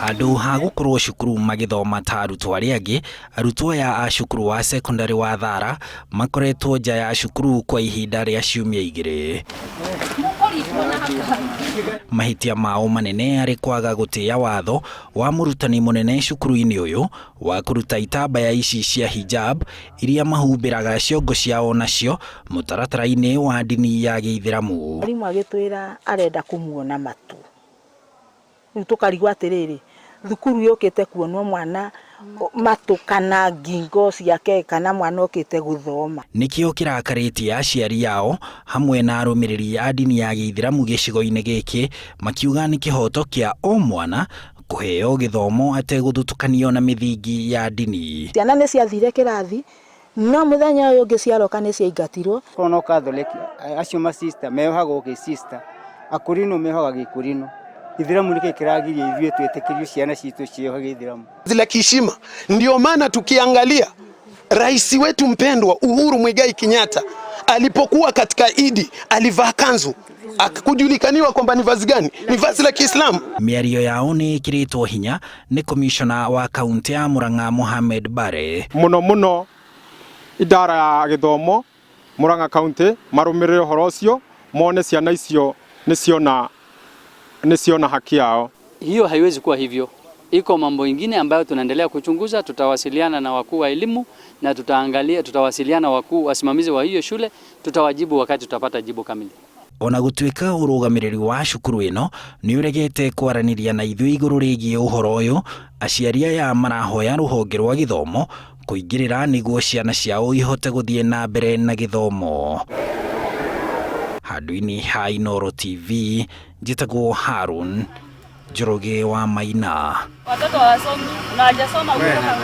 Handũ ha gũkorwo cukuru magĩthoma ta arutwo arĩa angĩ, arutwo aya a cukuru wa secondary wa Thara makoretwo nja ya cukuru kwa ihinda rĩa ciumia 2. Mahĩtia mao manene arĩ kwaga gũtĩĩa watho wa mũrutani mũnene cukuru-inĩ ũyũ wa kũruta itambaya ici cia hijab iria mahumbĩraga ciongo ciao nacio mũtaratara-inĩ wa ndini ya gĩithĩramu. Mwarimũ agĩtwĩra arenda kũmuona matũ. Rĩu tũkarigwo atĩrĩrĩ, thukuru yũkĩte kuonwo mwana matũ kana ngingo ciake kana mwana okĩte gũthoma. Nĩkĩo kĩrakarĩtie aciari ao hamwe na arũmĩrĩri a ndini ya gĩithĩramu gĩcigo-inĩ gĩkĩ, makiuga nĩ kĩhoto kĩa o mwana kũheo gĩthomo ategũthutũkanio na mĩthingi ya ndini. Ciana nĩ ciathire kĩrathi, no mũthenya ũyũ ũngĩ ciaroka nĩ ciaingatirwo. Korwo no Catholic, acio ma sister meohagwo gĩ sister, akũrinũ meohaga gĩkũrinũ. Ithiramu nĩkĩ kĩragiria ithuĩ twĩtĩkĩrio ciana citũ ciohe gĩithiramu? La kiheshima. Ndio maana tukiangalia rais wetu mpendwa Uhuru Muigai Kenyatta alipokuwa katika Idi alivaa kanzu, akujulikaniwa kwamba ni vazi gani, ni vazi la Kiislamu. Mĩario yao nĩ ĩkĩrĩtwo hinya nĩ komishona wa kaunti ya Murang'a Mohamed Bare. Muno muno idara ya gĩthomo Murang'a County marũmĩrĩre ũhoro ũcio mone ciana icio nĩ ciona haki yao. Hiyo haiwezi kuwa hivyo. Iko mambo ingine ambayo tunaendelea kuchunguza. Tutawasiliana na wakuu wa elimu na tutaangalia, tutawasiliana wakuu wasimamizi wa hiyo shule, tutawajibu wakati tutapata jibu kamili. Ona gũtuĩka ũrũgamĩrĩri wa cukuru ĩno nĩ ũregete kwaranĩria na ithuĩ igũrũ rĩgiĩ ũhoro ũyũ, aciari aya marahoya rũhonge rwa gĩthomo kũingĩrĩra nĩguo ciana ciao ihote gũthiĩ na mbere na gĩthomo. Handũ-inĩ ha Inooro TV, njĩtagwo Harun Njoroge wa Maina. Watoto hawasomi na hawajasoma kutoka.